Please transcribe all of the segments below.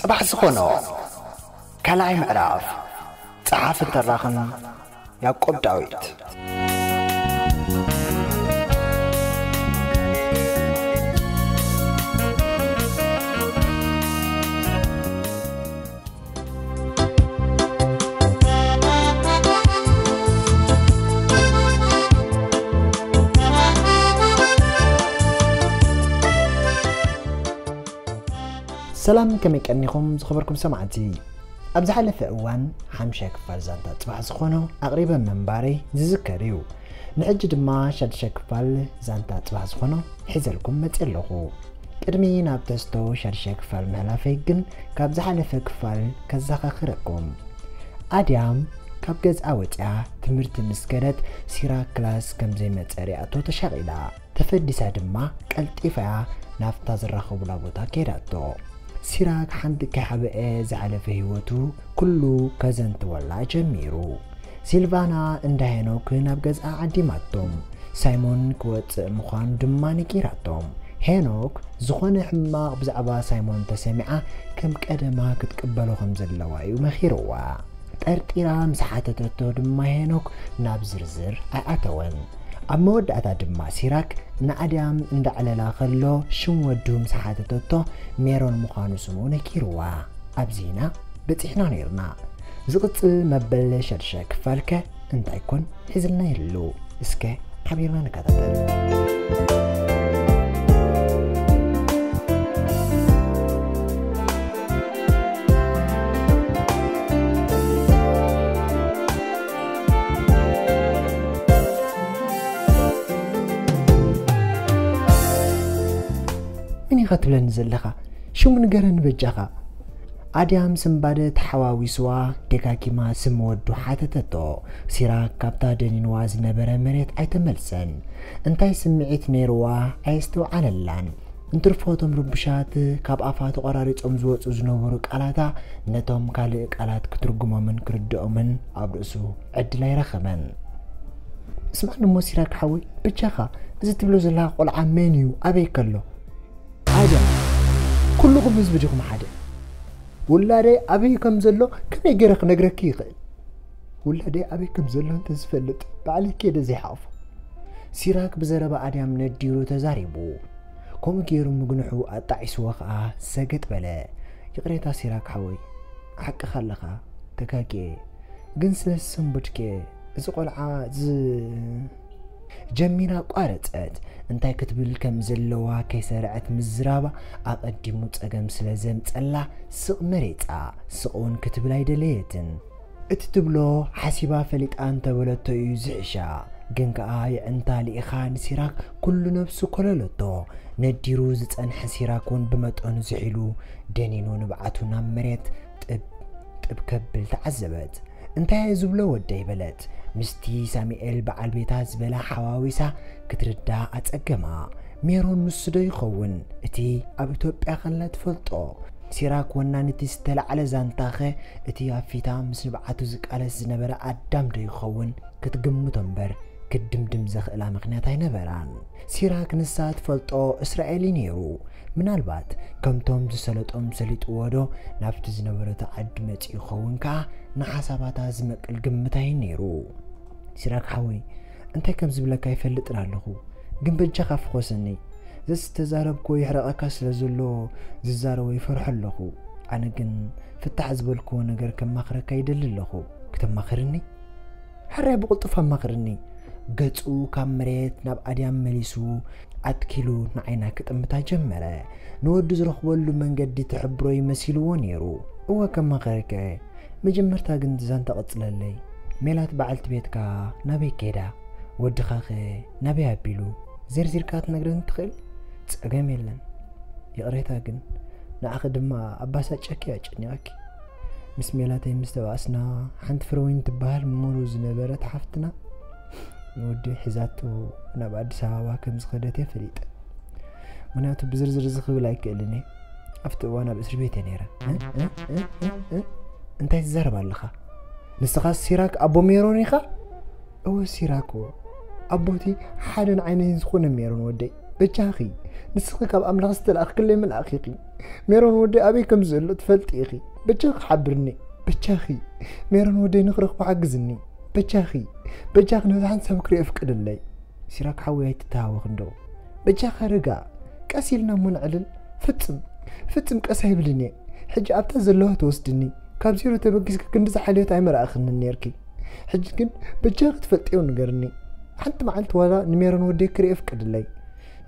ጽባሕ ዝኾኖ ካልኣይ ምዕራፍ። ጸሓፍን ተራኽን ያዕቆብ ዳዊት። ሰላም፣ ከመይ ቀኒኹም ዝኸበርኩም ሰማዕቲ? ኣብ ዝሓለፈ እዋን ሓምሻይ ክፋል ዛንታ ጽባሕ ዝኾኖ ኣቕሪበ ምንባረይ ዝዝከር እዩ። ንሕጂ ድማ ሻድሻይ ክፋል ዛንታ ጽባሕ ዝኾኖ ሒዘልኩም መጽእ ኣለኹ። ቅድሚ ናብ ተስቶ ሻድሻይ ክፋል ምሕላፈይ ግን ካብ ዝሓለፈ ክፋል ከዘኻኽረኩም። ኣድያም ካብ ገዝኣ ወጽያ ትምህርቲ ምስ ከደት ሲራክ ክላስ ከም ዘይመጸ ሪኣቶ ተሻቒላ። ተፈዲሳ ድማ ቀልጢፋ ናብታ ዝራኸቡላ ቦታ ከይዳቶ። ሲራክ ሓንቲ ከይሓበአ ዝሓለፈ ህይወቱ ኩሉ ከዘንትወላ ጀሚሩ። ሲልቫና እንዳ ሄኖክ ናብ ገዝኣ ዓዲማቶም። ሳይሞን ክወጽእ ምዃኑ ድማ ነጊራቶም። ሄኖክ ዝኾነ ሕማቕ ብዛዕባ ሳይሞን ተሰሚዓ ከም ቀደማ ክትቅበሎ ከም ዘለዋ እዩ መኺርዋ። ጠርጢራ ምስ ሓተተቶ ድማ ሄኖክ ናብ ዝርዝር ኣይኣተወን። ኣብ መወዳእታ ድማ ሲራክ ንኣድያም እንዳዕለላ ከሎ ሽም ወዱ ምስ ሓተተቶ ሜሮን ምዃኑ ስሙ ነጊርዋ። ኣብዚና በጺሕና ነይርና። ዝቕጽል መበል ሻድሻይ ክፋልከ እንታይ ኮን ሒዝልና ይህሉ? እስከ ሓቢርና ንከታተል። ምን ኢኻ ትብለኒ ዘለኻ? ሽሙ ንገረኒ በጃኻ። ኣድያም ስምባደ ተሓዋዊስዋ ደጋጊማ ስም ወዱ ሓተተቶ። ሲራክ ካብታ ደኒንዋ ዝነበረ መሬት ኣይተመልሰን። እንታይ ስምዒት ነይርዋ ኣየስተውዓለላን። እንትርፎ እቶም ርቡሻት ካብ ኣፋ ተቖራሪጾም ዝወጹ ዝነበሩ ቃላታ ነቶም ካልእ ቃላት ክትርጉሞምን ክርድኦምን ኣብ ርእሱ ዕድል ኣይረኸበን። ስማዕኒ እሞ ሲራክ ሓወይ፣ በጃኻ፣ እዚ ትብሎ ዘለኻ ቆልዓ መን እዩ? ኣበይ ከሎ? ኣድያም፣ ኩልኹም ህዝቢ ዲኹም ሓደ? ውላደይ ኣበይ ከም ዘሎ ከመይ ገይረ ክነግረኪ ይኽእል? ውላደይ ኣበይ ከም ዘሎ እንተዝፈልጥ ባዕለይ ከይደ ዘይሓቕፎ። ሲራክ ብዘረባ ኣድያም ነዲሩ ተዛሪቡ። ከምኡ ገይሩ ምግንሑ ኣጣዒስዎ ኸኣ ሰገጥ በለ። ይቕሬታ ሲራክ ሓወይ፣ ሓቅኻ ኣለኻ፣ ተጋግየ። ግን ስለ ዝሰንበድክየ፣ እዚ ቆልዓ ዝ-፣ ጀሚራ ኣቋረጸት። እንታይ ክትብል ከም ዘለዋ ከይሰረዐት ምዝራባ ኣቐዲሙ ጸገም ስለ ዘምጸላ ስቕ መሪጻ፣ ስቕ እውን ክትብል ኣይደለየትን። እቲ ትብሎ ሓሲባ ፈሊጣ እንተበለቶ እዩ ዝሕሻ። ግን ከኣ የዕንታ ልኢኻ ንሲራክ ኩሉ ነብሱ ኮለለቶ። ነዲሩ ዝጸንሐ ሲራክ እውን ብመጠኑ ዝሒሉ ደኒኑ ንብዓቱ ናብ መሬት ጥብ ጥብ ከብል ተዓዘበት። እንታይ እየ ዝብሎ ወደይ በለት። ምስቲ ሳሙኤል በዓል ቤታ ዝበላ ሓዋዊሳ ክትርዳ ኣጸገማ። ሜሮን ንሱ ዶ ይኸውን? እቲ ኣብ ኢትዮጵያ ከላ ትፈልጦ። ሲራክ ወናኒ እቲ ዝተላዕለ ዛንታኸ እቲ ኣብ ፊታ ምስ ንብዓቱ ዝቃለስ ዝነበረ ኣዳም ዶ ይኸውን? ክትግምቶ እምበር ክትድምድም ዘኽእላ ምኽንያት ኣይነበራን። ሲራክ ንሳ ትፈልጦ እስራኤል እዩ ነይሩ። ምናልባት ከምቶም ዝሰለጦም ሰሊጥዎ ዶ ናብቲ ዝነበረቶ ዓዲ መጺኡ ይኸውን ከኣ ንሓሳባታ ዝመቅል ግምት ኣይን ነይሩ። ሲራክ ሓወይ፣ እንታይ ከም ዝብለካ ይፈልጥን ኣለኹ፣ ግን በጃኻ ፍኾሰኒ። ዘዝተዛረብክዎ ይሕረቐካ ስለ ዘሎ ዝዛረቦ ይፈርሖ ኣለኹ። ኣነ ግን ፍታሕ ዝበልክዎ ነገር ከማኽረካ ይደሊ ኣለኹ። ክተማኽርኒ? ሕራይ ብቕልጡፍ ኣማኽርኒ። ገጹ ካብ መሬት ናብ ኣድያም መሊሱ ኣትኪሉ ንዓይና ክጥምታ ጀመረ። ንወዱ ዝረኽበሉ መንገዲ ትሕብሮ ይመሲልዎ ነይሩ። እወ ከማኽረካ እየ። መጀመርታ ግን ዛንታ ቀጽለለይ። ሜላት በዓልቲ ቤትካ ናበይ ከይዳ? ወድኻኸ ናበይ ኣቢሉ? ዘርዚርካ ትነግረኒ ትኽእል? ጸገም የለን። ይቕሬታ ግን ንዓኺ ድማ ኣባሳጨኪ ኣጨኒቐኪ። ምስ ሜላተይ ምስ ተባእስና ሓንቲ ፍረወይኒ ትበሃል ምሙሉ ዝነበረት ሓፍትና ንወዲ ሒዛቶ ናብ ኣዲስ ኣበባ ከም ዝኸደት እየ ፈሊጠ። ምኽንያቱ ብዝርዝር እዚ ክብል ኣይክእልን እየ። ኣብቲ እዋን ኣብ እስር ቤት እየ ነይረ። እ? እ? እ? እ? እ? እንታይ ትዛረብ ኣለኻ? ንስኻ ሲራክ ኣቦ ሜሮን ኢኻ? እወ ሲራክ እወ። ኣቦቲ ሓደን ዓይነይን ዝኾነ ሜሮን ወደይ። በጃኺ፣ ንስኺ ካብ ኣምላኽ ዝተላእኽክለይ መልኣኽ ኢኺ። ሜሮን ወደይ ኣበይ ከም ዘሎ ትፈልጢ ኢኺ። በጃኺ ሓብርኒ። በጃኺ፣ ሜሮን ወደይ ንኽረኽቦ ሓግዝኒ። በጃኺ፣ በጃኺ ነዛ ሓንሳብ ክሪኦ ፍቀድለይ። ሲራክ ሓወይ ኣይትተሃወኽ እንዶ። በጃኻ ርጋ፣ ቀስ ኢልና እሞ ንዕልል። ፍጽም፣ ፍጽም ቀስ ኣይብልን እየ። ሕጂ ኣብታ ዘለዋ ትወስድኒ። ካብ ዜሮ ተበጊስኪ ክንዲ ዝሓልዮት ኣይመራእኽንን ነርኪ። ሕጂ ግን በጃኺ ትፈልጥዮ ንገርኒ። ሓንቲ መዓልቲ ዋላ ንሜሮን ወደይ ክርኢ ፍቀድለይ።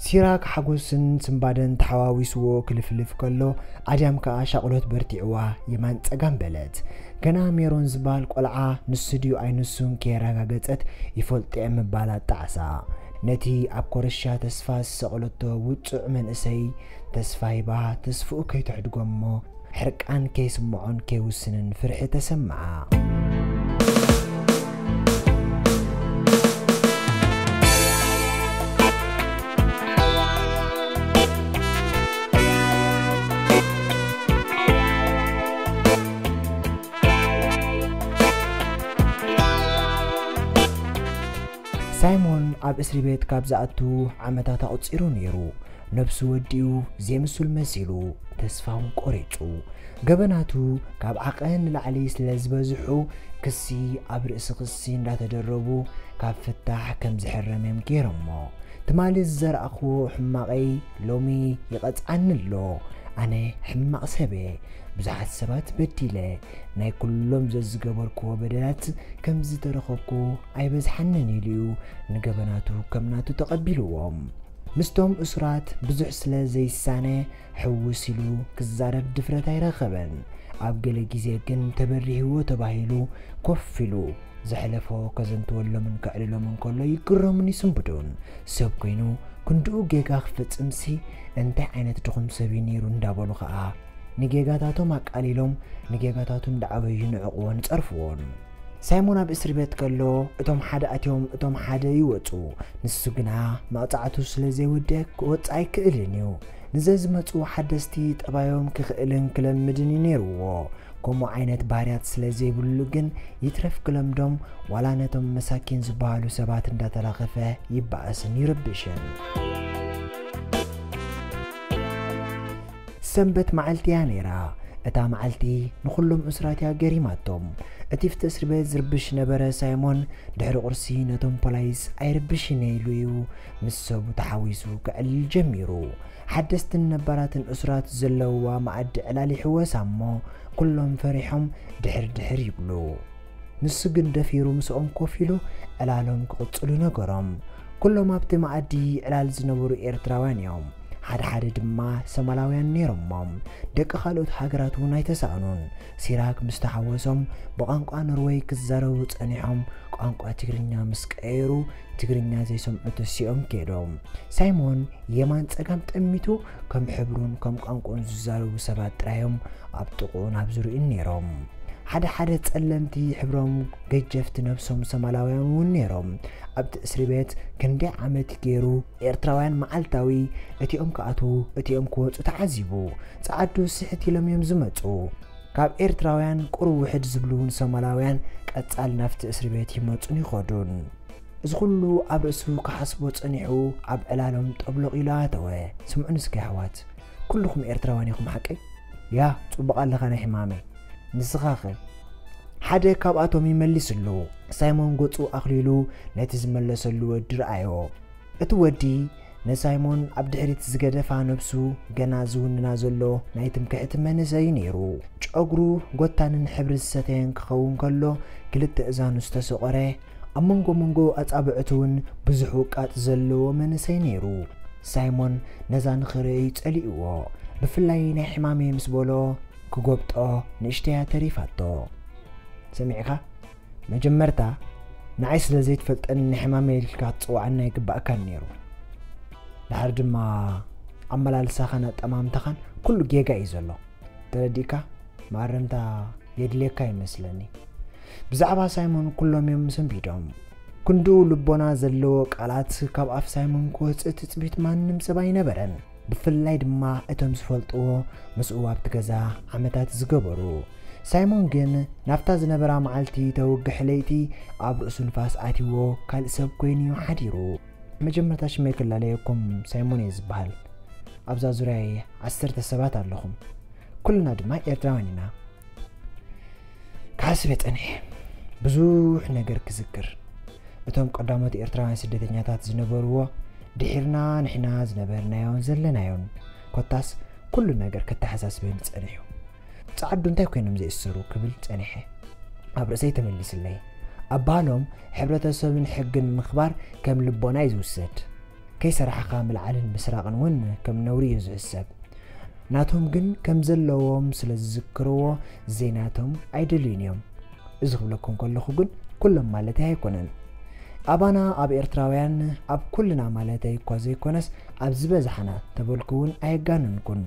ሲራክ ሓጎስን ስምባደን ተሓዋዊስዎ ክልፍልፍ ከሎ፣ ኣድያም ከኣ ሻቕሎት በርቲዕዋ የማን ጸጋም በለት። ገና ሜሮን ዝበሃል ቆልዓ ንሱ ድዩ ኣይንሱን ከየረጋገጸት ይፈልጦ እየ ምባል ኣጣዕሳ። ነቲ ኣብ ኮረሻ ተስፋ ዝሰቐለቶ ውጹዕ መንእሰይ ተስፋ ሂባ ተስፍኡ ከይተሕድጎ እሞ ሕርቃን ከይስምዖን ከይውስንን ፍርሒ ተሰምዓ። ሳይሞን ኣብ እስሪ ቤት ካብ ዝኣቱ ዓመታት ኣቑጺሩ ነይሩ። ነብሱ ወዲኡ፣ ዘይምሱል መሲሉ፣ ተስፋ እውን ቆሪጹ። ገበናቱ ካብ ዓቐን ንላዕሊ ስለ ዝበዝሑ፣ ክሲ ኣብ ርእሲ ክሲ እንዳተደረቡ፣ ካብ ፍታሕ ከም ዝሕረም እዮም ገይሮሞ። ትማሊ ዝዘራእኽዎ ሕማቐይ ሎሚ ይቐጽዓኒ ኣሎ። ኣነ ሕማቕ ሰብ እየ። ብዙሓት ሰባት በዲለ፣ ናይ ኩሎም ዘዝገበርክዎ በደላት ከም ዝተረኸብኩ ኣይበዝሓንን ኢሉ እዩ ንገበናቱ ከም ናቱ ተቐቢልዎም። ምስቶም እሱራት ብዙሕ ስለ ዘይሳነ፣ ሕውስ ኢሉ ክዛረብ ድፍረት ኣይረኸበን። ኣብ ገለ ግዜ ግን ተበሪህዎ ተባሂሉ ኮፍ ኢሉ ዘሕለፎ ከዘንትወሎምን ከዕልሎምን ከሎ ይግረሙን ይስንብዱን። ሰብ ኮይኑ ክንድኡ ጌጋ ክፍጽምሲ እንታይ ዓይነት ድኹም ሰብ እዩ ነይሩ እንዳበሉ ኸኣ ንጌጋታቶም ኣቃሊሎም ንጌጋታቱ እንዳዓበዩ ንዕቕዎን ይጸርፍዎን። ሳይሞን ኣብ እስሪ ቤት ከሎ እቶም ሓደ ኣትዮም እቶም ሓደ ይወጹ። ንሱ ግና መቕጻዕቱ ስለ ዘይወድእ ክወጽእ ኣይክእልን እዩ። ንዘዝመጹ ሓደስቲ ጠባዮም ክኽእልን ክለምድን እዩ ነይርዎ። ከምኡ ዓይነት ባህርያት ስለ ዘይብሉ ግን ይትረፍ ክለምዶም ዋላ ነቶም መሳኪን ዝበሃሉ ሰባት እንዳተላኸፈ ይበኣስን ይርብሽን። ሰንበት መዓልቲ እያ ነይራ። እታ መዓልቲ ንኹሎም እሱራት እያ ገሪማቶም። እቲ ፍቲ እስሪ ቤት ዝርብሽ ነበረ ሳይሞን ድሕሪ ቁርሲ ነቶም ፖላይስ ኣይርብሽን እየ ኢሉ እዩ ምስ ሰቡ ተሓዊሱ ክዕልል ጀሚሩ። ሓደስትን ነባራትን እሱራት ዘለውዋ መኣዲ ዕላል ይሕወሳ እሞ ኩሎም ፈሪሖም ድሕር ድሕር ይብሉ። ንሱ ግን ደፊሩ ምስኦም ኮፍ ኢሉ ዕላሎም ክቕጽሉ ነገሮም። ኩሎም ኣብቲ መኣዲ ዕላል ዝነበሩ ኤርትራውያን እዮም። ሓደ ሓደ ድማ ሰማላውያን ነይሮሞም። ደቂ ካልኦት ሃገራት እውን ኣይተሳእኑን። ሲራክ ምስ ተሓወሶም ብቋንቋ ኖርወይ ክዛረቡ ጸኒሖም፣ ቋንቋ ትግርኛ ምስ ቀየሩ ትግርኛ ዘይሰምዑ ተሲኦም ከይዶም። ሳይሞን የማን ጸጋም ጠሚቱ ከም ሕብሩን ከም ቋንቋኡን ዝዛረቡ ሰባት ጥራዮም ኣብ ጥቕኡ ናብ ዝርእዩን ነይሮም። ሓደ ሓደ ጸለምቲ ሕብሮም ገጀፍቲ ነብሶም ሰማላውያን እውን ነይሮም። ኣብቲ እስሪ ቤት ክንደይ ዓመት ገይሩ ኤርትራውያን መዓልታዊ እቲኦም ክኣትዉ እቲኦም ክወጹ ተዓዚቡ። ጸዓዱ ስሕት ኢሎም እዮም ዝመጹ። ካብ ኤርትራውያን ቁሩብ ውሕድ ዝብሉ እውን ሶማላውያን ቀጻል ናብቲ እስሪ ቤት ይመጹን ይኸዱን። እዚ ኩሉ ኣብ ርእሱ ክሓስቦ ጸኒሑ ኣብ ዕላሎም ጠብሎቕ ኢሉ ኣተወ። ስምዑኒ እስከ ኣሕዋት፣ ኩልኹም ኤርትራውያን ኢኹም ሓቀይ? ያ፣ ጽቡቕ ኣለኻ ናይ ሕማመይ። ንስኻኸ? ሓደ ካብኣቶም ይመልስሉ። ሳይሞን ገጹ ኣኽሊሉ ነቲ ዝመለሰሉ ወዲ ረኣዮ። እቲ ወዲ ንሳይሞን ኣብ ድሕሪት ዝገደፋ ነብሱ ገና ዝውንና ዘሎ ናይ ትምክሕቲ መንእሰይ ነይሩ። ጨጉሩ ጎታንን ሕብሪ ዝሰተየን ክኸውን ከሎ፣ ክልተ እዛኑ ዝተሰቆረ፣ ኣብ መንጎ መንጎ ኣጻብዕቱ እውን ብዙሕ ውቃጥ ዘለዎ መንእሰይ ነይሩ። ሳይሞን ነዛ ንኽርእይ ጸሊእዎ። ብፍላይ ናይ ሕማመይ ምስ በሎ ክጎብጦ ንእሽተያ ተሪፋቶ። ሰሚዕኻ? መጀመርታ ንዓይ ስለ ዘይትፈልጠኒ ንሕማመይ ኢልካ ክትጽውዓኒ ኣይግባእካን ነይሩ። ድሓር ድማ ኣመላልሳኻን ኣጠማምታኻን ኩሉ ጌጋ እዩ ዘሎ። ተረዲእካ? ማረምታ የድልየካ ይመስለኒ። ብዛዕባ ሳይሞን ኩሎም እዮም ሰንቢዶም። ክንድኡ ልቦና ዘለዎ ቃላት ካብ ኣፍ ሳይሞን ክወጽእ ትጽቢት ማንም ሰብ ኣይነበረን። ብፍላይ ድማ እቶም ዝፈልጥዎ ምስኡ ኣብቲ ገዛ ዓመታት ዝገበሩ። ሳይሞን ግን ናብታ ዝነበራ መዓልቲ ተወግሕ ለይቲ ኣብ ርእሱ ንፋስ ኣትይዎ ካልእ ሰብ ኮይኑ እዩ ሓዲሩ። መጀመርታ ሽመይ ክላለየኩም ሳይሞን እየ ዝበሃል። ኣብዛ ዙርያይ ዓሰርተ ሰባት ኣለኹም። ኩልና ድማ ኤርትራውያን ኢና። ክሓስብ እየ ጸኒሐ። ብዙሕ ነገር ክዝክር። እቶም ቀዳሞት ኤርትራውያን ስደተኛታት ዝነበርዎ፣ ድሒርና ንሕና ዝነበርናዮን ዘለናዮን፣ ኮታስ ኩሉ ነገር ከተሓሳስበኒ ጸኒሑ። ጸዓዱ እንታይ ኮይኖም ዘይእሰሩ ክብል ጸኒሐ። ኣብ ርእሰይ ተመሊስለይ። ኣባህሎም ሕብረተሰብን ሕግን ምኽባር ከም ልቦና እዩ ዝውሰድ። ከይሰራሕኻ ምልዓልን ምስራቕን እውን ከም ነውሪ እዩ ዝሕሰብ። ናቶም ግን ከም ዘለዎም ስለ ዝዝክርዎ ዘይናቶም ኣይደልዩን እዮም። እዚ ክብለኩም ከለኹ ግን ኩሎም ማለተይ ኣይኮነን። ኣባና ኣብ ኤርትራውያን ኣብ ኩልና ማለተይ እኳ ዘይኮነስ ኣብ ዝበዝሓና ተበልኩ እውን ኣየጋነንኩን።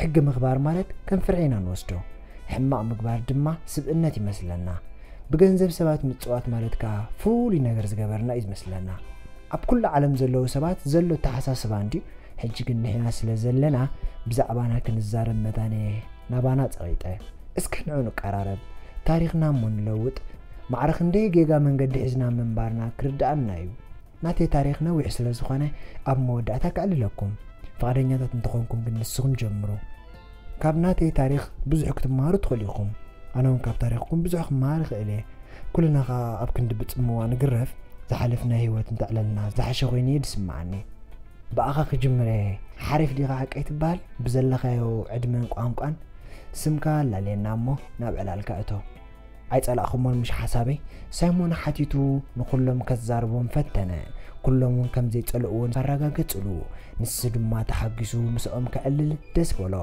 ሕጊ ምኽባር ማለት ከም ፍርሒ ኢና ንወስዶ። ሕማቕ ምግባር ድማ ስብእነት ይመስለና። ብገንዘብ ሰባት ምጽዋት ማለት ከኣ ፍሉይ ነገር ዝገበርና እዩ ዝመስለና። ኣብ ኩሉ ዓለም ዘለዉ ሰባት ዘሎ ኣተሓሳስባ እንድዩ። ሕጂ ግን ንሕና ስለ ዘለና ብዛዕባና ክንዛረብ መታነ ናባና ጸቒጠ። እስከ ንዑ ንቀራረብ፣ ታሪኽና እሞ ንለውጥ። ማዕረ ክንደይ ጌጋ መንገዲ ሒዝና ምንባርና ክርድኣና እዩ። ናተይ ታሪኽ ነዊሕ ስለ ዝኾነ ኣብ መወዳእታ ከዕልለኩም። ፍቓደኛታት እንተኾንኩም ግን ንስኹም ጀምሩ። ካብ ናተይ ታሪኽ ብዙሕ ክትመሃሩ ትኽእሉ ኢኹም። ኣነ እውን ካብ ታሪኽኩም ብዙሕ ክመሃር እኽእል እየ። ኩልና ኸኣ ኣብ ክንዲ ብጽምዋ ንግረፍ፣ ዝሓለፍና ህይወት እንተዕለልና ዝሓሸ ኮይኑ እዩ ዝስምዓኒ። ብኣኻ ክጅምር እየ። ሓሪፍ ዲኻ ሓቀይ ትበሃል? ብዘለኻዮ ዕድመን ቋንቋን ስምካ ኣላልየና እሞ ናብ ዕላልካ እቶ። ኣይጸላእኹሞን ምሽ ሓሳበይ? ሳይሞን ሓቲቱ ንኹሎም ከዛርቦም ፈተነ። ኩሎም እውን ከም ዘይጸልእዎ ኣረጋገጽሉ። ንሱ ድማ ተሓጒሱ ምስኦም ከዕልል ደስ በሎ።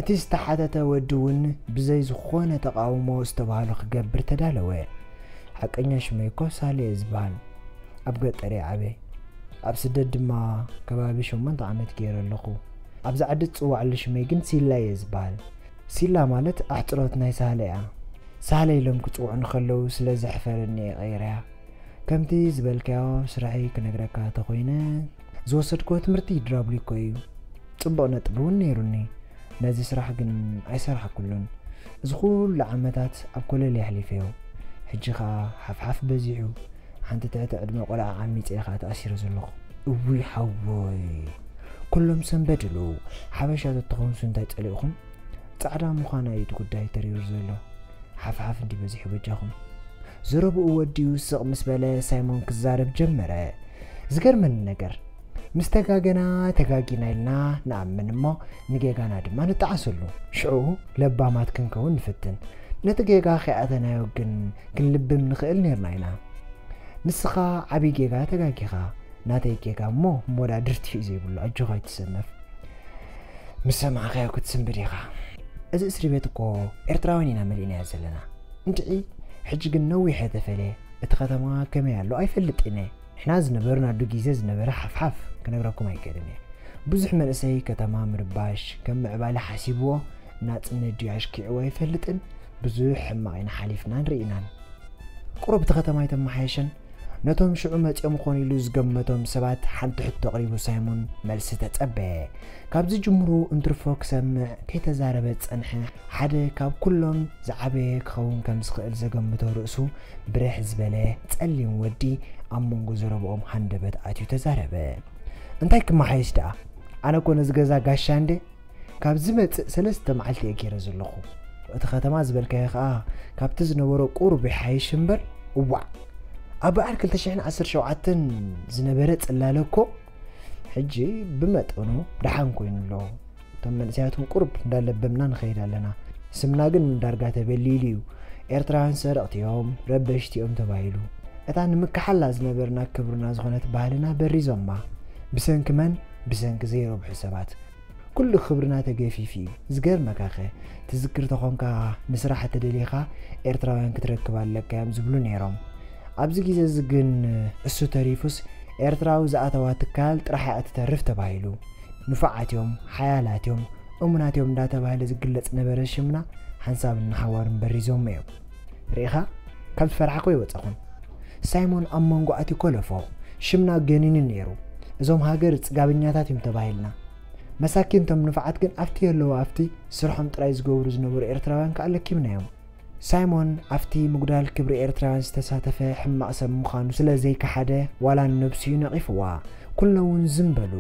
እቲ ዝተሓተተ ወዲ እውን ብዘይ ዝኾነ ተቓውሞ ዝተባህሎ ክገብር ተዳለወ። ሓቀኛ ሽመይ እኮ ሳሌ እየ ዝበሃል። ኣብ ገጠር እየ ዓብየ። ኣብ ስደት ድማ ከባቢ ሸሞንተ ዓመት ገይረ ኣለኹ። ኣብዚ ዓዲ ዝጽዋዕሉ ሽመይ ግን ሲላ እየ ዝበሃል። ሲላ ማለት ኣሕጽሮት ናይ ሳህለ እያ። ሳህለ ኢሎም ክጽውዑኒ ከለዉ ስለ ዘሕፈረኒ እየ ቀይረያ። ከምቲ ዝበልካዮ ስራሐይ ክነግረካ ተኾይነ፣ ዝወሰድክዎ ትምህርቲ ድራብሊኮ እዩ። ጽቡቕ ነጥቢ እውን ነይሩኒ። ነዚ ስራሕ ግን ኣይሰራሕኩሉን። እዚ ኩሉ ዓመታት ኣብ ኮለል የሕሊፈዮ። ሕጂ ኸኣ ሓፍሓፍ በዚሑ። ሓንቲ ትሕቲ ዕድመ ቆልዓ ዓሚጸ እየ ኸኣ ተኣሲረ ዘለኹ። እውይ ሓወይ፣ ኩሎም ሰንበድሉ። ሓበሻ ተትኾኑስ እንታይ ጸሊእኹም? ጻዕዳ ምዃና እዩ እቲ ጉዳይ ተሪሩ ዘሎ። ሓፍሓፍ እንዲ በዚሑ በጃኹም። ዘረብኡ ወዲኡ ስቕ ምስ በለ ሳይሞን ክዛረብ ጀመረ። ዝገርመኒ ነገር፣ ምስ ተጋገና ተጋጊና ኢልና ንኣምን እሞ ንጌጋና ድማ ንጠዓሰሉ። ሽዑ ለባማት ክንከውን ንፍትን። ነቲ ጌጋ ከይኣተናዮ ግን ክንልብም ንኽእል ኔርና ኢና። ንስኻ ዓብዪ ጌጋ ተጋጊኻ፣ ናተይ ጌጋ እሞ መወዳድርቲ እዩ ዘይብሉ። ኣጆኻ ኣይትሰነፍ። ምስ ሰማዕካዮ ክትስንብድ ኢኻ። እዚ እስሪ ቤት እኮ ኤርትራውያን ኢና መሊእናዮ ዘለና። እንድዒ ሕጂ ግን ነዊሕ እየ ተፈልየ። እቲ ከተማ ከመይ ኣሎ ኣይፈልጥን እየ። ንሕና ዝነበርናሉ ግዜ ዝነበረ ሓፍሓፍ ክነግረኩም ኣይክእልን እየ። ብዙሕ መንእሰይ ከተማ ምርባሽ ከም ምዕባለ ሓሲብዎ ናጽነት ድዩ ኣሽኪዕዎ ኣይፈልጥን። ብዙሕ ሕማቕ ኢና ሓሊፍናን ርኢናን። ቁሩብ እቲ ከተማ ኣይተመሓየሸን። ነቶም ሽዑ መጺኦም ኾኑ ኢሉ ዝገመቶም ሰባት ሓንቲ ሕቶ ኣቕሪቡ ሳይሞን መልሲ ተጸበየ። ካብ ዝጅምሩ እንትርፎ ክሰምዕ ከይተዛረበ ዝጸንሐ ሓደ ካብ ኩሎም ዝዓበየ ክኸውን ከም ዝኽእል ዘገምቶ ርእሱ ብርሕ ዝበለ ጸሊም ወዲ ኣብ መንጎ ዘረብኦም ሃንደበት ኣትዩ ተዛረበ። እንታይ ክመሓየሽ ደኣ? ኣነ እኮ ነዚ ገዛ ጋሻ እንደ ካብ ዝመጽእ ሰለስተ መዓልቲ እየ ገይረ ዘለኹ። እቲ ከተማ ዝበልካዮ ኸኣ ካብቲ ዝነበሮ ቁሩብ ይሓይሽ እምበር፣ እዋዕ! ኣብ በዓል ክልተ ሽሕን ዓሰርተ ሸውዓተን ዝነበረ ጽላለ እኮ ሕጂ ብመጠኑ ደሓን ኮይኑ ኣሎ። እቶም መንእሰያት እውን ቁሩብ እንዳለበምና ንኸይድ ኣለና። ስምና ግን ዳርጋ ተበሊሉ እዩ። ኤርትራውያን ሰረቕቲ እዮም፣ ረበሽቲ እዮም ተባሂሉ። እታ ንምክሓላ ዝነበርና ክብርና ዝኾነት ባህልና በሪዞማ። ብሰንኪ መን? ብሰንኪ ዘይረብሑ ሰባት። ኩሉ ክብርና ተገፊፉ እዩ። ዝገርመካኸ፣ ትዝክር ተኾንካ ንስራሕ ተደሊኻ ኤርትራውያን ክትረክብ ኣለካ እዮም ዝብሉ ነይሮም። ኣብዚ ግዜ እዚ ግን እሱ ተሪፉስ ኤርትራዊ ዝኣተዋ ትካል ጥራሕ እያ እትተርፍ ተባሂሉ። ንፉዓት እዮም፣ ሓያላት እዮም፣ እሙናት እዮም እንዳተባህለ ዝግለጽ ነበረ ሽምና ሓንሳብን ንሓዋሩን በሪዞሞ እዮም። ርኢኻ? ካብ ዝፈራሕኮ ይወጸኹን። ሳይሞን ኣብ መንጎ ኣትዩ ኮለፎ። ሽምና ገኒኑ ነይሩ። እዞም ሃገር ጽጋበኛታት እዮም ተባሂልና። መሳኪን እቶም ንፉዓት ግን ኣብቲ የለዉ ኣብቲ ስርሖም ጥራይ ዝገብሩ ዝነበሩ ኤርትራውያን ከኣ ለኪምናዮም። ሳይሞን ኣብቲ ምጉዳል ክብሪ ኤርትራውያን ዝተሳተፈ ሕማቕ ሰብ ምዃኑ ስለ ዘይከሓደ፣ ዋላ ንነብሱ እዩ ነቒፍዋ። ኩሎም እውን ዝም በሉ።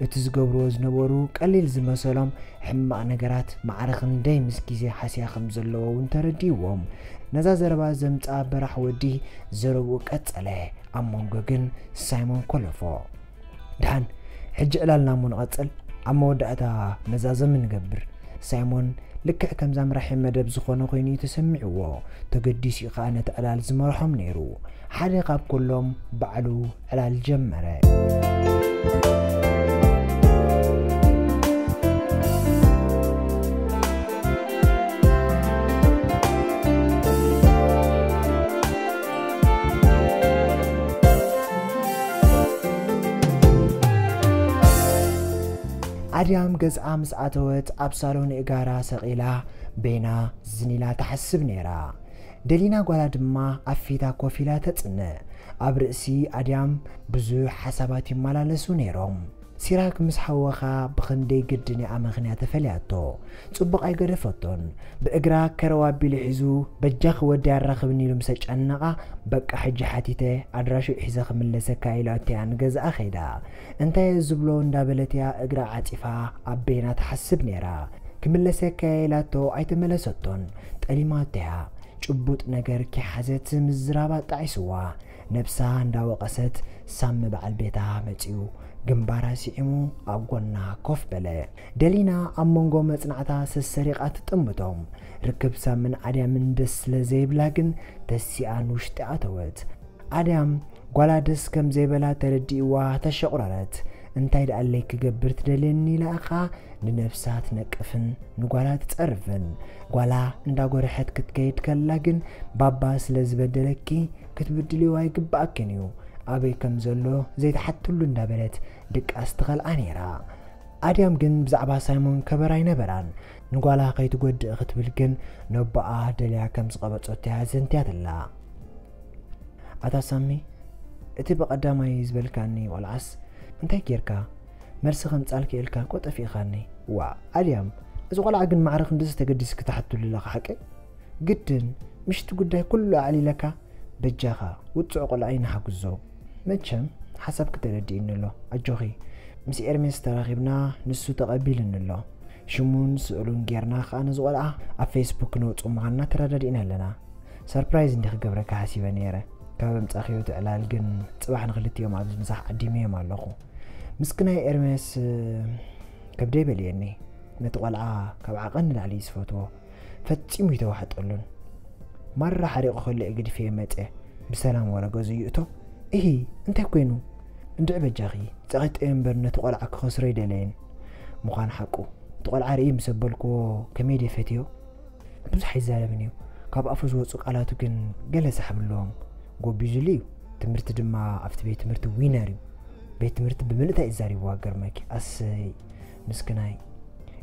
እቲ ዝገብርዎ ዝነበሩ ቀሊል ዝመሰሎም ሕማቕ ነገራት፣ ማዕረ ክንደይ ምስ ግዜ ሃስያ ከም ዘለዎ እውን ተረዲእዎም። ነዛ ዘረባ ዘምጽኣ በራሕ ወዲ ዘረብኡ ቀጸለ። ኣብ መንጎ ግን ሳይሞን ኮለፎ። ደሓን፣ ሕጂ ዕላልና እሞ ንቐጽል። ኣብ መወዳእታ መዛዘሚ ንገብር። ሳይሞን ልክዕ ከምዛ መራሒ መደብ ዝኾነ ኮይኑ እዩ ተሰሚዕዎ። ተገዲሱ እዩ ከኣ ነቲ ዕላል ዝመርሖም ነይሩ። ሓደ ካብ ኩሎም ባዕሉ ዕላል ጀመረ። ኣድያም ገዝኣ ምስ ኣተወት፣ ኣብ ሳሎን እጋራ ሰቒላ በይና ዝን ኢላ ትሓስብ ነይራ። ደሊና ጓላ ድማ ኣብ ፊታ ኮፍ ኢላ ተጽንዕ። ኣብ ርእሲ ኣድያም ብዙሕ ሓሳባት ይመላለሱ ነይሮም። ሲራክ ምስ ሓወኻ ብኽንደይ ግድን እያ ኣመኽንያ ተፈልያቶ። ጽቡቕ ኣይገደፈቶን። ብእግራ ከረው ኣቢሉ ሒዙ፣ "በጃኺ ወዲ ኣራኽብኒ" ኢሉ ምስ ኣጨነቓ፣ "በቃ ሕጂ ሓቲተ ኣድራሽኡ ሒዘ ክምለሰካ" ኢላቶ እያ ንገዝኣ ከይዳ። "እንታይ እየ ዝብሎ?" እንዳበለት እያ እግራ ዓጺፋ ኣብ በይና ትሓስብ ነይራ። "ክምለሰካ እየ" ኢላቶ ኣይተመለሰቶን። ጠሊማቶ እያ። ጭቡጥ ነገር ከይሓዘት ምዝራብ ኣጣዒስዋ። ነብሳ እንዳወቐሰት ሳሚ በዓል ቤታ መጺኡ ግንባራ ስዒሙ ኣብ ጎና ኮፍ በለ። ደሊና ኣብ መንጎ መጽናዕታ ሰሰሪቓ ትጥምቶም። ርክብ ሳምን ኣድያምን ደስ ስለ ዘይብላ ግን ተሲኣ ንውሽጢ ኣተወት። ኣድያም ጓላ ደስ ከም ዘይበላ ተረዲእዋ ተሸቑረረት። "እንታይ ደኣለይ ክገብር ትደልየኒ?" ኢላ እኻ ንነብሳ ትነቅፍን ንጓላ ትጸርፍን። ጓላ እንዳጎርሐት ክትከይድ ከላ ግን፣ "ባባ ስለ ዝበደለኪ ክትብድልዮ ኣይግብኣክን እዩ፣ ኣበይ ከም ዘሎ ዘይትሓትሉ" እንዳበለት ድቃስ ትኸልኣ ነይራ። ኣድያም ግን ብዛዕባ ሳይሞን ከበር ኣይነበራን። ንጓላ ከይትጎድእ ክትብል ግን ነቦኣ ደልያ ከም ዝቐበጸቶ እያ ዘንትያትላ። "ኣታ ሳሚ፣ እቲ ብቐዳማይ ዝበልካኒ ቆልዓስ እንታይ ጌርካ? መልሲ ከምጻል ክኢልካ እኮ ጠፊእካኒ። ዋእ ኣድያም፣ እዚ ቆልዓ ግን ማዕረ ክንድዚ ተገዲስኪ ትሓትሉ ኣለኺ ሓቀይ? ግድን፣ ምሽቲ ጉዳይ ኩሉ ኣዕሊለካ? በጃኻ፣ ውጹዕ ቆልዓ እዩ ንሓግዞ። መቸም፣ ሓሳብኪ ተረዲእኒ ኣሎ። ኣጆኺ፣ ምስ ኤርሜስ ተራኺብና፣ ንሱ ተቐቢሉኒ ኣሎ። ሽሙን ስእሉን ጌርና ከኣ ነዚ ቆልዓ ኣብ ፌስቡክ ክነውጽኦ ምዃንና ተረዳዲእና ኣለና። ሰርፕራይዝ እንዲ ክገብረካ ሓሲበ ነይረ። ካብ ኣምጻእክዮ እቲ ዕላል ግን ጽባሕ ንክልቲኦም ኣብዚ ምሳሕ ዓዲመዮም ኣለኹ። ምስክናይ ኤርሜስ፣ ከብደይ በልየኒ። ነቲ ቆልዓ ካብ ዓቐን ንላዕሊ እዩ ዝፈትዎ። ፈጺሙ ይተዋሕጠሉን። ማራ ሓሪቑ ከሎ እዩ ገዲፈዮ መጽየ። ብሰላም ወረ ገዝኡ ይእቶ። እሂ፣ እንታይ ኮይኑ? እንድዒ በጃኺ፣ ጸቒጠዮ እምበር ነቲ ቆልዓ ክኸስሮ ኣይደለየን። ምዃን ሓቁ፣ እቲ ቆልዓ ርእየ ምስ ኣበልክዎ ከመይ ደፈትዮ? ብዙሕ ኣይዛረብን እዩ። ካብ ኣፉ ዝወጹ ቃላቱ ግን ገለ ሳሕቢ ኣለዎም። ጎቢዙሉ እዩ። ትምህርቲ ድማ ኣብቲ ቤት ትምህርቲ ዊነር እዩ። ቤት ትምህርቲ ብምልእታ እዩ ዛሪብዋ ገርመኪ። ኣሰይ ምስክናይ።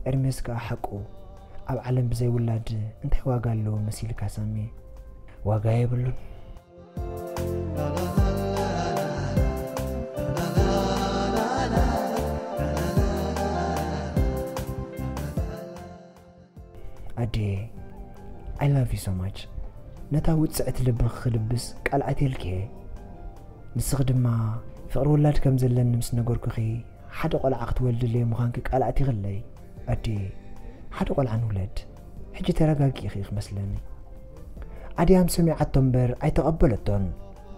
ኤርሜስ ከኣ ሓቁ። ኣብ ዓለም ብዘይ ውላድ እንታይ ዋጋ ኣለዎ መሲልካ ሳሚ? ዋጋ የብሉን። ኣዴ፣ I love you so much። ነታ ውጽዕቲ ልብኺ ክልብስ ቃል ኣትየልኪ እየ። ንስኺ ድማ ፍቕሪ ውላድ ከም ዘለኒ ምስ ነገርኩኺ፣ ሓደ ቆልዓ ክትወልድለይ ምዃንኪ ቃል ኣቲኽለይ። ኣዴ፣ ሓደ ቆልዓ ንውለድ። ሕጂ ተረጋጊእኺ ክመስለኒ። ኣድያም ሰሚዓቶ እምበር ኣይተቐበለቶን።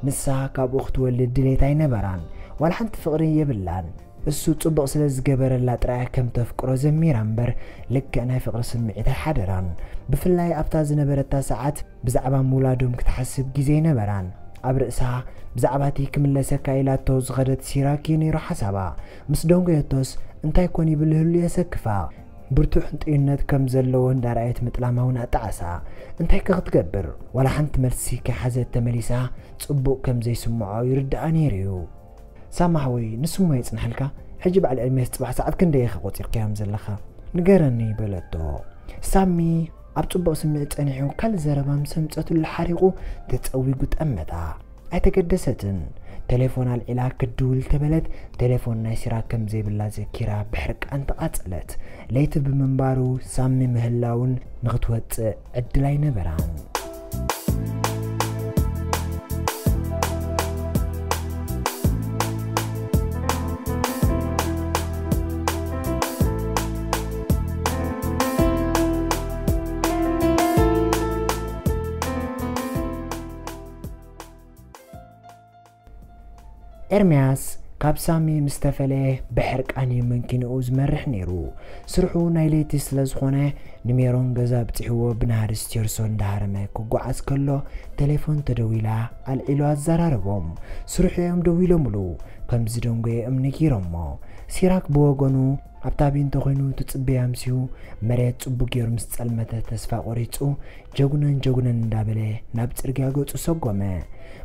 ንሳ ካብኡ ክትወልድ ድሌት ኣይነበራን። ዋላ ሓንቲ ፍቕሪ የብላን። እሱ ጽቡቕ ስለ ዝገበረላ ጥራይ ከም ተፍቅሮ ዘሚራ እምበር፣ ልክዕ ናይ ፍቕሪ ስምዒት ኣይሓደራን። ብፍላይ ኣብታ ዝነበረታ ሰዓት ብዛዕባ ምውላዶም ክትሓስብ ግዜ ኣይነበራን። ኣብ ርእሳ፣ ብዛዕባ እቲ ክምለሰካ ኢላቶ ዝኸደት ሲራክ እዩ ነይሩ ሓሳባ። ምስ ደንጎየቶስ፣ እንታይ ኮን ይብል ህሉ የሰክፋ። ብርቱዕ ሕንጥዩነት ከም ዘለዎ እንዳረኣየት ምጥላማ እውን ኣጣዓሳ። እንታይ ከ ክትገብር? ዋላ ሓንቲ መልሲ ከይሓዘት ተመሊሳ፣ ጽቡቕ ከም ዘይስምዖ ይርድኣ ነይሩ እዩ። ሳማ ሓወይ፣ ንሱ እሞ የጽንሐልካ። ሕጂ በዓል ኤርምያስ ጽባሕ ሰዓት ክንደይ ኢኻ ቆጺርካዮም ዘለኻ? ንገረኒ፣ በለቶ። ሳሚ ኣብ ጽቡቕ ስምዒት ጸኒሑ፣ ካልእ ዘረባ ምስ ኣምጸትሉ ሓሪቑ ተጸዊጉ ጠመታ። ኣይተገደሰትን። ቴሌፎን ኣልዒላ ክድውል ተበለት፣ ቴሌፎን ናይ ሲራክ ከም ዘይብላ ዘኪራ ብሕርቃን ተቓጸለት። ለይቲ ብምንባሩ ሳሚ ምህላውን ንኽትወጽእ ዕድል ኣይነበራን። ኤርምያስ ካብ ሳሚ ምስ ተፈለየ ብሕርቃን እዩ መንኪንኡ ዝመርሕ ነይሩ። ስርሑ ናይ ለይቲ ስለ ዝኾነ ንሜሮን ገዛ ኣብጺሕዎ ብናህሪ ስቴርሶ እንዳሃረመ ክጓዓዝ ከሎ ቴሌፎን ተደዊላ ኣልዒሉ ኣዘራረቦም። ስርሑ እዮም ደዊሎምሉ፣ ከም ዝደንጎየኦም ነጊሮሞ። ሲራክ ብወገኑ ኣብ ታቢ እንተኾይኑ ትጽበያ ኣምስዩ መሬት ጽቡቅ ገይሩ ምስ ጸልመተ ተስፋ ቆሪጹ ጀጉነን ጀጉነን እንዳበለ ናብ ጽርግያ ገጹ ሰጎመ።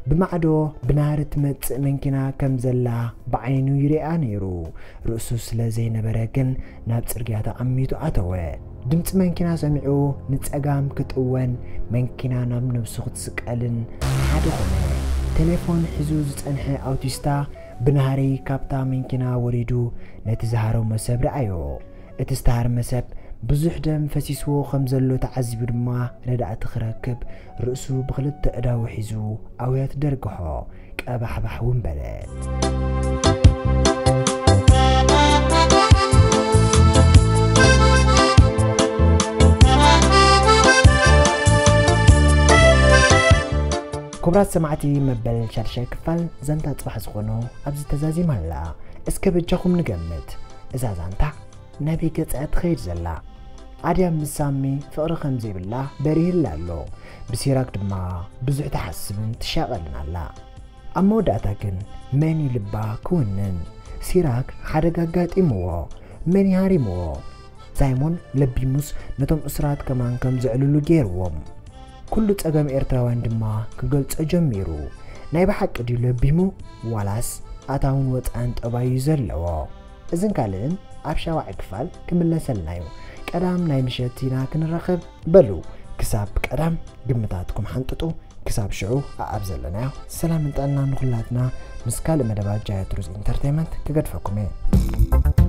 ብማዕዶ ብናህሪ ትመጽእ መንኪና ከም ዘላ ብዓይኑ ይሪኣ ነይሩ። ርእሱ ስለ ዘይነበረ ግን ናብ ጽርግያ ተቐሚጡ ኣተወ። ድምጺ መንኪና ሰሚዑ ንጸጋም ክጥወን መንኪና ናብ ነብሱ ክትስቀልን ሓደ ኾነ። ቴሌፎን ሒዙ ዝጸንሐ ኣውቲስታ ብናህሪ ካብታ መንኪና ወሪዱ ነቲ ዝሃረሞ ሰብ ረኣዮ። እቲ ዝተሃርመ ሰብ ብዙሕ ደም ፈሲስዎ ከም ዘሎ ተዓዚቡ ድማ ረዳእቲ ክረክብ ርእሱ ብኽልተ እዳዉ ሒዙ ኣውያት ደርግሖ። ቀባሕባሕ እውን በለ። ክቡራት ሰማዕቲ፣ መበል ሻድሻይ ክፋል ዛንታ ጽባሕ ዝኾኖ ኣብዚ ተዛዚማ ኣላ። እስከ በጃኹም ንገምት፣ እዛ ዛንታ ናበይ ገጻ ትኸይድ ዘላ? ኣድያም ምስ ሳሚ ፍቕሪ ከም ዘይብላ በሪህላ ኣሎ። ብሲራክ ድማ ብዙሕ ትሓስብን ትሻቐልን ኣላ። ኣብ መወዳእታ ግን መን እዩ ልባ ክውንን? ሲራክ ሓደጋ ኣጋጢምዎ፣ መን ይሃሪምዎ? ሳይሞን ለቢሙስ ነቶም እሱራት ከማን ከም ዘዕልሉ ገይርዎም። ኩሉ ጸገም ኤርትራውያን ድማ ክገልጾ ጀሚሩ። ናይ ብሓቂ ድዩ ለቢሙ ዋላስ ኣታውን ወጻእን ጠባይ እዩ ዘለዎ? እዝን ካልእን ኣብ ሻውዓይ ክፋል ክምለሰልና እዩ። ቀዳም ናይ ምሸት ኢና ክንራኸብ። በሉ ክሳብ ቀዳም ግምታትኩም ሓንጥጡ። ክሳብ ሽዑ ኣኣብ ዘለናዮ ሰላምን ጥዕናን ንኹላትና። ምስ ካልእ መደባት ጃዮ ትሩዝ ኢንተርቴይመንት ክገድፈኩም እየ።